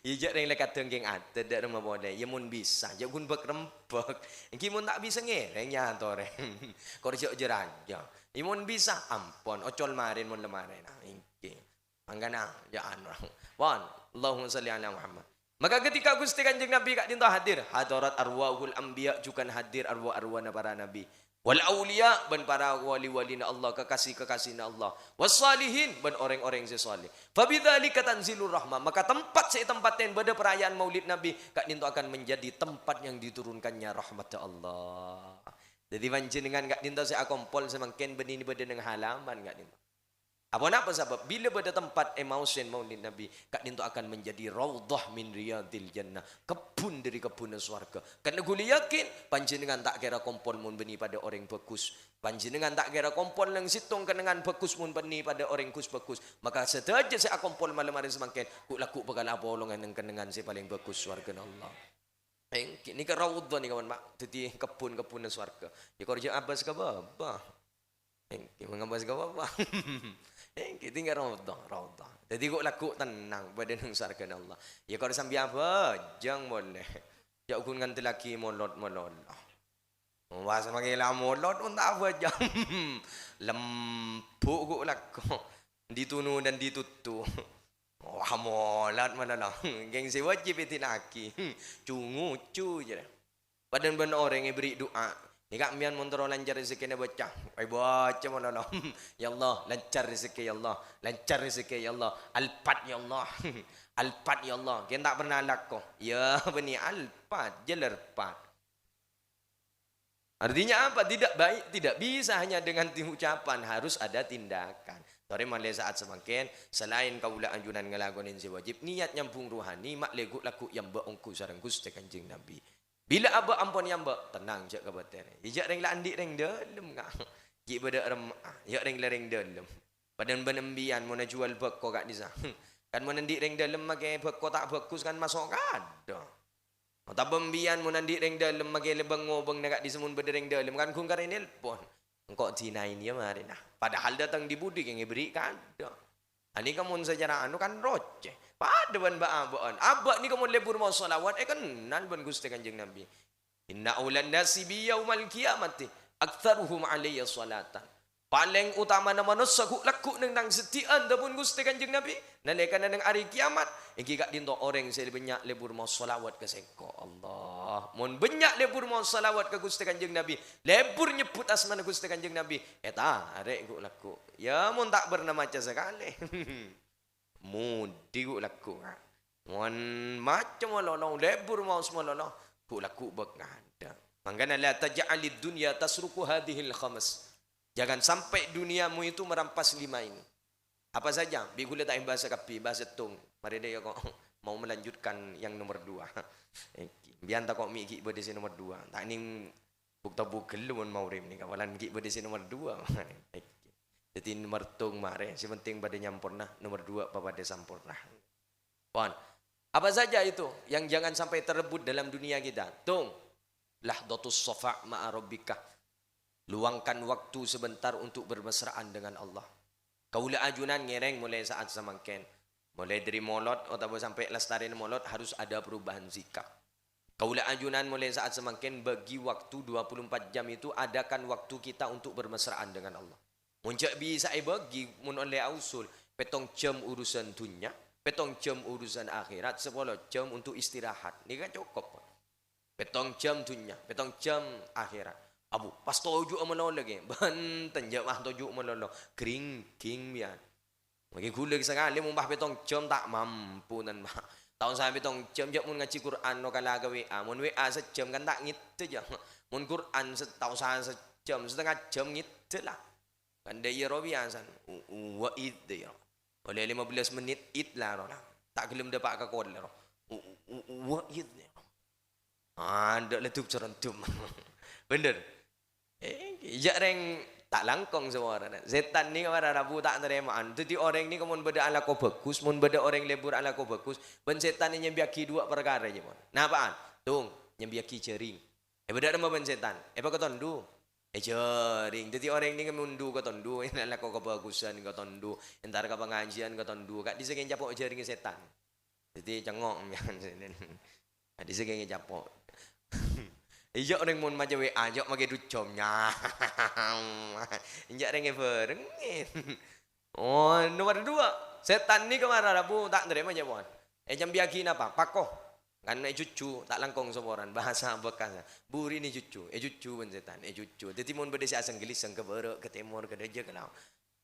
Iyâ, jhâ' rèng la kadhâng kèng adâ' dâ' remma polè. Iyâ, mon bisa, jhâ' ghun bâk-rembâk. Èngghi mon ta' bisa ngèrèng, nyatorè. Kor jhâ' jâ-rajâ. Iyâ, mon bisa, ampon, ocol marèn mon la marèna. Èngghi. Mangkana, jhâ' anu. Pon, Allahumma shalli ala Muhammad. Maka ketika Ghustè Kanjeng Nabbhi ka'dhinto hadir, hadarat arwahul anbiya, jhughân hadir arwah-arwahna para nabbhi. Wal auliya, bân para wali-walina Allah, kekasih-kekasihna Allah. Was salihin, bân orèng-orèng sè saleh. Fa bidzalika tanzilur rahmah, maka tempat sè ètempattè bâdâ perayaan Maulid Nabbhi, ka'dhinto akan menjadi tempat yang diturunkannya rahmat Allah. Dhâddhi panjhennengan ka'dhinto sè akompol samangkèn bânnè bâdâ neng halaman ka'dhinto. Aponapa sabâb? Bilâ bâdâ tempat èmaosèn Maulid Nabbhi, ka'dhinto akan menjadi raudhah min riyadhil jannah, kebbhun dhâri kebbhunna sowarghâ. Karna ghulâ yakin, panjhennengan ta' kèra kompol mon bânnè padâ orèng bhâghus. Panjhennengan ta' kèra kompol neng sèttong kennengngan bhâghus mon bânnè padâ orèng ghus-bhâghus. Maka sadhâjâ sè akompol malem arè samangkèn, ghu'-lagghu' bhâkal apolongan neng kennengngan sè palèng bhâghus sowarghâna Allah. Èngghi, nèka raudhah nèka, mon, Pak. Dhâddhi kebbhun-kebbhunna sowarghâ. Yâ, kor jhâ' abâs ka bâbâ. Èngghi, mon ngabâs ka bâbâ. Èngghi, tinggal raudhah, raudhah. Dhâddhi ghu'-lagghu' tennang, bâdâ neng sowarghâna Allah. Yâ, kor sambi abhâjâng polè. Jhâ' ghun ngandellaghi molod malolo. Wah, samangkèn la molod, mon ta' abhâjâng. Lembhu' ghu'-lagghu'. Ditunu dan dituttu. Wah, molod malolo. Kèng sè wajib èdina'aghi. Cu-ngocu, jârèya. Padâ bân orèng èberri' du'a. Nèka mèyan mon terro lancar rezekkèna bâca. Èbâca malolo. Ya Allah, lancar rezeki, ya Allah. Lancar rezeki, ya Allah. Alpat, ya Allah. Alpat, ya Allah. Kèng ta' pernah alako. Ya, bânnè alpat, jhâlâr pat. Artinya apa? Tidak baik, tidak bisa hanya dengan ucapan, harus ada tindakan. Torè malè sa'at samangkèn, selain kaulâ ajunan ngalakonè sè wajib, niyat nyambhung rohani, ma' lè ghu'-lagghu' èambâ' ongghu sareng Ghustè Kanjeng Nabbhi. Bilâ abâ' ampon èambâ', tennang, jhâ' kabâtèrè. Iyâ, jhâ' rèng la andi' rèng dâlem, Ka'. Ghi' bâdâ remma'a, jhâ' rèng la rèng dâlem. Padâ bân embiyân mon ajhuwâl bhâko ka'dhissa'. Kan mon andi' rèng dâlem makè bhâko ta' bhâghus kan maso' kadâ'. Otabâ embiyân mon andi' rèng dâlem makè lèbâng-ngobâng na ka'dhissa' mon bâdâ rèng dâlem kan ghun karè nelpon. Engko' dinain yâ marèna. Padahal dâteng dhi-budhi kèng èberri' kadâ'. Anèka mon sacara anu kan rocè. Padâ bân bâ'-abâ'ân. Abâ' nèka mon lebur maos shalawat èkennal bân Ghustè Kanjeng Nabbhi. "Inna aulan nasi bi yaumal qiyamati aktsaruhum alayya shalatan." Palèng otamana manossa ghu'-lagghu' neng tang seddi'ân, dhâbuna Ghustè Kanjeng Nabbhi, nalèkana neng arè kiyamat, èngghi ka'dhinto orèng sè bânnya' lebur maos shalawat ka sèngko'. Allah, mon bânnya' lebur maos shalawat ka Ghustè Kanjeng Nabbhi, lebur nyebbhut asmana Ghustè Kanjeng Nabbhi, ètarè' ghu'-lagghu'. Yâ, mon ta' pernah maca sakalè. Modi ghu'-lagghu', Ka'. Mon maca malolo, lebur maos malolo, ghu'-lagghu' bâk ngadâ'. Mangkana, "La taj'alid dunya tasruqu hadzihil khams." Jangan sampai duniamu itu merampas lima ini. Apa saja? Bi' ghulâ ta' èbahasa kabbhi, bahas sèttong. Marè dâ' iyâ ko' mau melanjutkan yang nomor dua. Èngghi. Bi'en tako' mè' ghi' bâdâ sè nomor dua. Ta' nèng buk-tabuk ghâllu mon maurip nèka, polana ghi' bâdâ sè nomor dua. Èngghi. Dhâddhi nomor tong marè, sè penting padâ nyamporna, nomor dua papadâ samporna. Pon. Apa saja itu yang jangan sampai terebut dalam dunia kita? Tong. Lahdhatus shafa ma'a rabbika. Luangkan waktu sebentar untuk bermesraan dengan Allah. Kaulâ ajunan ngèrèng molaè sa'at samangkèn. Molaè dâri molod otabâ sampè' lastarèna molod harus ada perubahan sikap. Kaulâ ajunan molaè sa'at samangkèn bagi waktu dua puluh empat jam itu, adakan waktu kita untuk bermesraan dengan Allah. Mon jhâ' bisa èbâgi, mon ollè ausul, pèttong jam urusan dhunnya, pèttong jam urusan akhèrat, sapolo jam untuk istirahat. Nèka cokop. Pèttong jam dhunnya, pèttong jam akhèrat. Abu, pas toju'â malolo ghi? Bhunten, jhâ' pas toju' malolo. Gringging, biyan. Maghi ghulâ sakalè mon pas pèttong jam ta' mampu, tan, Pak. Tao saè pèttong jam, jhâ' mon ngajhi Qur'an no kala ka W A. Mon W A sajjhâm kan ta' ngèdhâ, jhâ'. Mon Qur'an se-, tao saè sajjhâm, satengnga jam ngèdhâ la. Kan dâ' iyâ ro biyasana. U-, uwa id dâ' iyâ ro. Ollè lima belas menit id la ro la. Ta' ghellem dâpa' ka koler ro. U-, u-, uwa id dâ' iyâ ro. Adâ' la dum-sarendum. Bhender. Eh, iyâ rèng ta' langkong saporana. Sètan nèka mara rabu ta' tarèma'an. Dhâddhi orèng nèka mon bâdâ alako bhâghus, mon bâdâ orèng lebur alako bhâghus, bân sètan nyambiyaghi duwâ' parkara, jhâ' mon. Napa'an? Tung, nyambiyaghi jhâring. Èpadâ' remma bân sètan? Èpakatondu. È jhâring. Dhâddhi orèng nèka mon ndu katondu, alako kabhâghusan katondu, entar ka pangajiân katondu, ka'dissa' kèng capo' jhâringnga sètan. Dhâddhi cengngo'. Ka'dissa' kèng capo'. Iyâ orèng mon maca W A, jhâ' makè ducom, nya. Enjâ' rèng èbhârengngè. Oh, nomer duwâ'. Sètan nèka mara rabu ta' narèma jhâ' mon. Ècambiyaghi napa? Pako. Kan èjhujhu, ta' langkong saporana, bhâsa Bekkas. Burina èjhujhu, èjhujhu bân sètan, èjhujhu. Dhâddhi mon bâdâ sè asèng-ghâlissèng ka bârâ', ka tèmor, ka dâjâ, ka laon.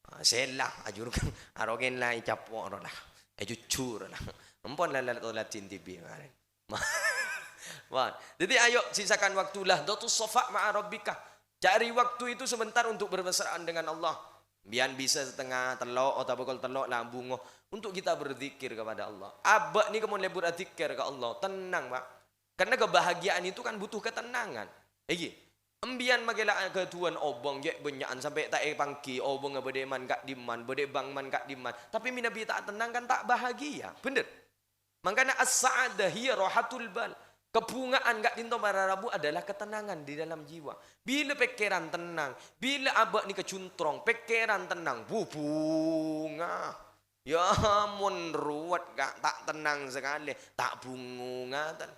Ah, sella, ajur, arogen la ècapo' ro la. Èjhujhu ro la. Empon la, la, la, la, din dibi' marèn. Wah, dhâddhi ayo sisakan waktu lahdhatus shafa ma'a rabbika. Cari waktu itu sebentar untuk bermesraan dengan Allah. Biyan bisa satengnga tello' otabâ pokol tello' la bungo untuk kita berzikir kepada Allah. Abâ' nèka mon lebur adzikir ka Allah, tennang, Pak. Karena kebahagiaan itu kan butuh ketenangan. Èghi, embiyan makè la ghâdhuwân obâng jhâ' bânnya'an sampè' ta' èpangghi obângnga bâdâ è man ka'dimman, bâdâ è bang man ka'dimman. Tapè mènabi ta' tennang kan ta' bahagia, bhender? Mangkana as-sa'adah hiya rahatul bal. Kabhunga'an ka'dinto para rabu adalah ketenangan di dalam jiwa. Bilâ pèkkèran tennang, bilâ abâ' nèka juntrong, pèkkèran tennang, bu-, bhunga. Ya, mon ruwet, Ka', ta' tennang sakalè, ta' bhungo ngaten.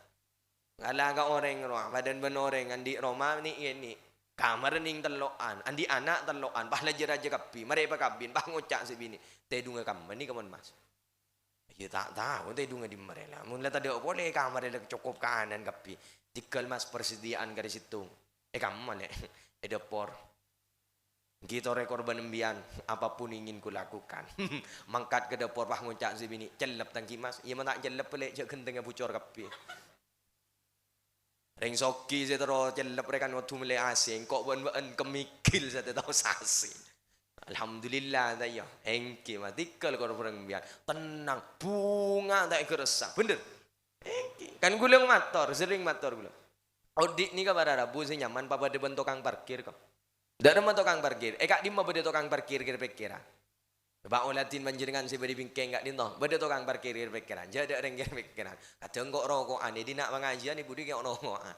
Ngala ka orèng rowa, padâna bân orèng andi' roma nè'-kènè'. Kamarra nèng tello'an, andi' ana' tello'an, pas la jâ-rajâ kabbhi, marè èpakabin, pas ngoca' sè binè', "Tèdungnga kamma nèka mon, Mas?" "Iyâ, ta' tao tèdungnga dimma rè la. Mon la tadâ' polè kamarra la cokop kanan kabbhi. Tèghâl, Mas, persediaan karè sèttong. È kamma, Lè'?" "È dâpor." "Èngghi torè korban embiyan, apapun ingin kulakukan." Mangkat ka dâpor, pas ngoca' sè binè', "Cellep, ta' èngghi, Mas?" "Iyâ, mon ta' cellep, Lè', jhâ' ghentèngnga bucor kabbhi." Rèng soghi sè terro cellep rè kan kodhu mellè A C, engko' bân-bâ'ân kemmigil sè tao sasè. Alhamdulillah, ta' iyâ? Èngghi, ma' tèghâl korban embiyan. Tennang, bhunga ta' èghâressa. Bhender? Èngghi. Kan ghulâ mator, serrèng mator ghulâ. Odi' nèka para rabu sè nyaman papadâ bân tokang parkir, kok. Dâ' remma tokang parkir? È ka'dimma bâdâ tokang parkir kèr-pèkkèran? Coba oladhin panjhennengngan sè bâdâ bingkèng ka'dinto, bâdâ tokang parkir kèr-pèkkèran? Jhâ' dâ' rèng kèr-pèkkèran. Kadhâng ko' roko'an è dinna' pangajiyân, è budi kèya roko'an.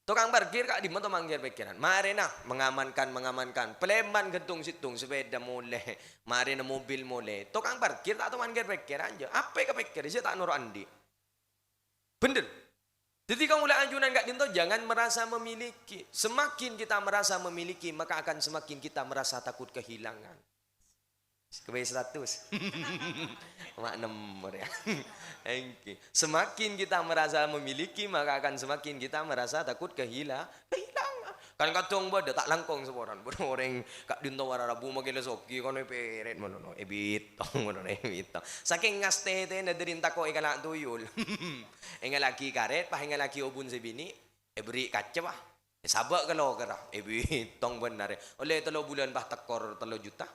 Tokang parkir ka'dimma tokang kèr-pèkkèran? Marèna mengamankan, mengamankan. Palèman ghântung sèttong, sepèda molè. Marèna mobil molè. Tokang parkir ta' tokang kèr-pèkkèran, jhâ'. Apa èkapèkkèr, jhâ' ta' noro' andi'. Bhender. Dhâddhi, kaulâ ajunan ka'dinto jangan merasa memiliki. Semakin kita merasa memiliki, maka akan semakin kita merasa takut kehilangan. Kembali status. Ma' nèmor, ya. Èngghi. Semakin kita merasa memiliki, maka akan semakin kita merasa takut kehila-, kehilangan. Kan kadhâng bâdâ ta' langkong saporana. Bâdâ orèng ka'dinto para rabu makè la soghi, kono èpèrèt manono, èbitong manono, èbitong. Sakèng ngastètèna dâri tako' èkala' tuyul. Èngalaghi karèt, pas èngalaghi obun sè binè', èberri' kaca, pas. Èsabâ' ka lokerra, èbitong bân arè. Ollè tello bulân, pas tèkor tello juta.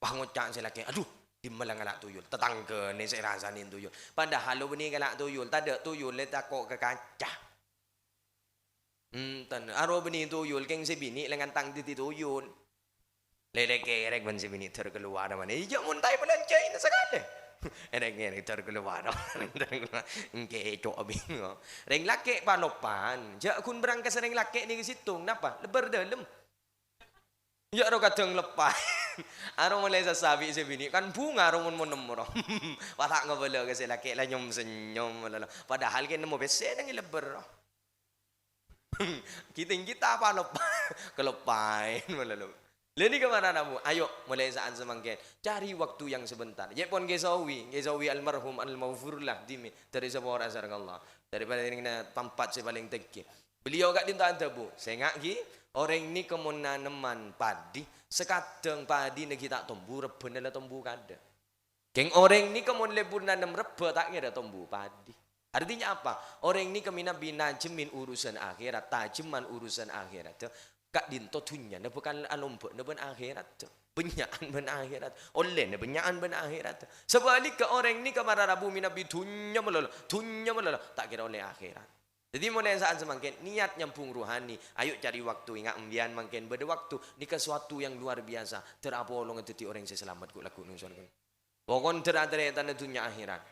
Pas ngoca' sè lakè', "Adhu, dimma la ngala' tuyul? Tatangghâna sè rasanè tuyul." Padahal lo bânnè ngala' tuyul, tadâ' tuyul, lè tako' ka kaca. Enten, aro bânnè tuyul, kèng sè binè' la ngantang dhâddhi tuyul. Lè-lè kèrèk bân sè binè' dâr kalowar manè. Iyâ, mon ta' èpalanjhâina sakalè. Kèrèk-kèrèk dâr kalowar. Èngkèco' abingo. Rèng lakè' palopan. Jhâ' ghun bârângkas rèng lakè' nèka sèttong. Napa? Lebbâr dâlem. Iyâ, ro kadhâng leppa. Aro molaè sasabi' sè binè', kan bhunga ro mon-, mon nemmo ro. Pas ta' ngabâlâ ka sè lakè' la nyom-senyom, lho, lho. Padahal kèng nemmo pèssè neng è lebbhâr ro. Kiting kita apa leppa? Keleppaèn, lho, lho. Lha nèka mara, Bu. Ayo, molaè sa'at samangkèn. Cari waktu yang sebentar. Yè pon Kè Sawi, Kè Sawi almarhum, almaghfurlah, dhimèn. Dâri sapora sareng Allah. Dâri palèng na-, tempat sè palèng tèngghi. Beliau ka'dinto adhâbu, "Sènga' ghi, orèng nèka mon nanemman padi, sakadhâng padina ghi ta' tombu, rebbhâna la tombu kadâ'. Kèng orèng nèka mon lebbhur nanem rebbhâ ta' ngèra tombu padi." Artinya apa? Orèng nèka mènabi najemmin urusan akhèrat, tajemman urusan akhèrat, ka'dinto dhunnyana bhâkal alombâ'na bân akhèrat. Bânnya'an bân akhèrat. Ollèna bânnya'an bân akhèrat. Sabhâligghâ orèng nèka mara rabu mènabi dhunnya malolo, dhunnya malolo, ta' kèra ollè akhèrat. Dhâddhi, molaè sa'at samangkèn, niat nyambhung rohani. Ayo cari waktu, enga' embiyân mangkèn bâdâ waktu. Nèka suatu yang luar biasa. Dâr apolonga dhâddhi orèng sè salamet ghu' lagghu' neng sorga. Pokon dâr tarètanna dhunnya akhèrat.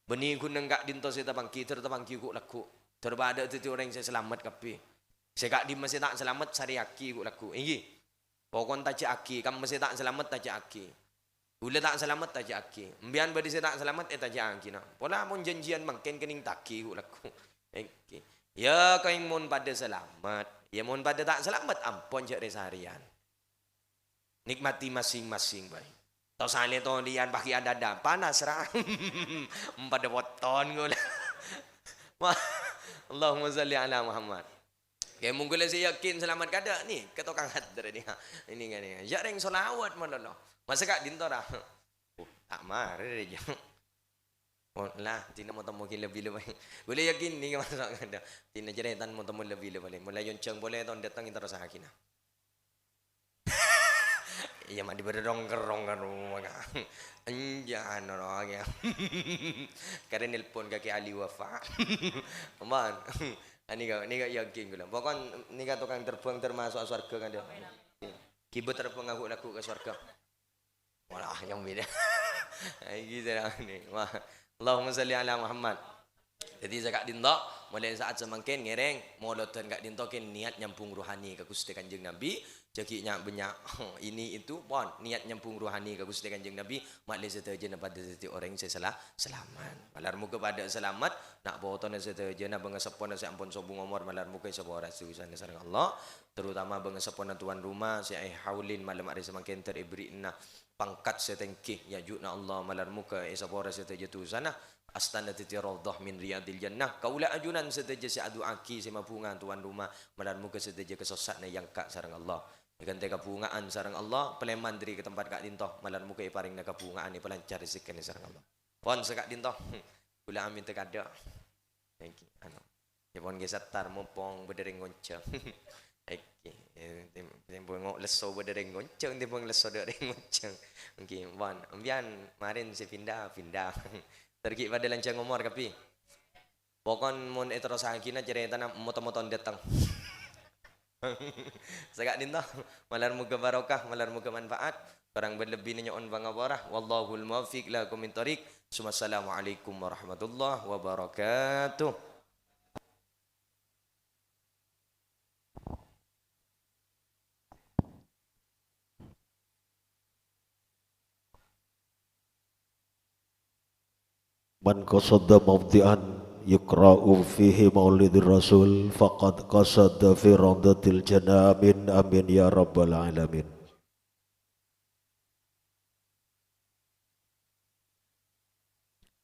Bânnè ghun neng ka'dinto sè tapangghi, dâr tapangghi ghu' lagghu'. Dâr padâ dhâddhi orèng sè salamet kabbhi. Sè ka'dimma sè ta' salamet, sarèyaghi ghu' lagghu'. Èngghi. Pokon tajâ'aghi, kamma sè ta' salamet tajâ'aghi. Ghulâ ta' salamet tajâ'aghi. Embiyân bâdâ sè ta' salamet ètajâ'aghina. Pola mon janjiyân mangkèn kennèng taghi ghu' lagghu'. Èngghi. Yâ, kèng mon padâ salamet. Yâ, mon padâ ta' salamet, ampon jhâ' rè-sarèyan. Nikmati masing-masing bhâi. Tao salè tolèyan paghi' adâ-adâ, panas ra. Padâ potton ghulâ. Wah, Allahumma shalli ala Muhammad. Kè mon ghulâ sè yakin salamet kadâ' nèka tokang hadir nèka. Ini kan nèka. Jhâ' rèng sholawat malolo. Masa ka'dinto ra? Uh, ta' marè rè, jhâ'. Oh, la, dinah mo-temmo ghi lebbi-lebbi. Ghulâ yakin nèka masa kadâ'. Dinah jhâ' rètan mo-temmo lebbi-lebbi. Molaè onjhâng polè taon dâteng terrosaghina. Iyâ, ma' dibâdâ rong-kerrong ka roma, Ka'. Enjâ', anu, rowa, Ka'. Karè nelpon ka Kè Ali Wafa. Aman. Ani, Ka', nèka yakin ghulâ. Pokon nèka tokang terbang termasuk sowarghâ, kan, Dâ'? Ghibâ terbang ghu' lagghu' ka sowarghâ. Walah, yang beda. Iki carane. Wah. Allahumma shalli ala Muhammad. Dhâddhi, saka'dinto, molaè sa'at samangkèn ngèrèng, molodhân ka'dinto kèng niat nyambhung rohani ka Ghustè Kanjeng Nabi, jhâ' ghi' nya'-bânnya' ini itu, pon, niat nyambhung rohani ka Ghustè Kanjeng Nabi, ma'lè sadhâjâna padâ dhâddhi orèng sè sala-, salamet. Malar moghâ padâ salamet, na' potona sadhâjâna, bângaseppona sè ampon sobung omor, malar moghâ èsapora dusana sareng Allah, terutama bângaseppona tuan rumah sè èhaulin malem arè samangkèn ter èbherri'na pangkat sè tèngghi, yâ, ajunan Allah, malar moghâ èsapora sadhâjâ dusana, astana dhâddhi raudhah min riyadil jannah. Kaulâ ajunan sadhâjâ sè adu'aaghi, sè mabhunga tuan rumah, malar moghâ sadhâjâ kasossa'anna èangka' sareng Allah. Èghântè kabhunga'an sareng Allah, palèman dhâri ka tempat ka'dinto, malar moghâ èparèngana kabhunga'an, èpalancar rejekkèna sareng Allah. Pon saka'dinto, ghulâ amènta kadâ'. Èngghi, anu. Yâ pon ghi sattar, mompong bâdâ rèng ngonjhâng. Èngghi, eh, tim-, timbang ngo-, lesso bâdâ rèng ngonjhâng, timbang lesso dâ' rèng ngonjhâng. Èngghi, pon. Empèyan marèn sè pinda, pinda. Ter ghi' padâ lanjhâng omor kabbhi. Pokon mon èterrossaghina carètana, moto-moto dâteng. Saka'dinto, malar moghâ barokah, malar moghâ manfaat. Korang bân lebbina nyo'on pangapora. Wallahul muwaffiq ila aqwamit thoriq. Tsummassalamualaikum warahmatullahi wabarakatuh. Man qasada mawdi'an yuqra'u fihi maulidur rasul, faqad qasada fi raudhatil jannah. Amin, amin, ya rabbal alamin.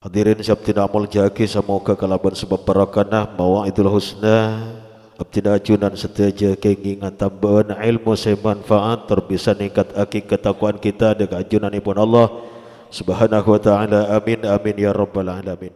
Hadirin sè abdhina molja'aghi, samoghâ kalabân sabâb barokana Mawa'idul Husna, abdhina ajunan sadhâjâ kèngèng atambâ'ân èlmo sè manfaat, tor bisa ningkataghi katakwaan kita dâ' ka ajunanèpon Allah Subhanahu wa Ta'ala. Amin, amin, ya rabbal alamin.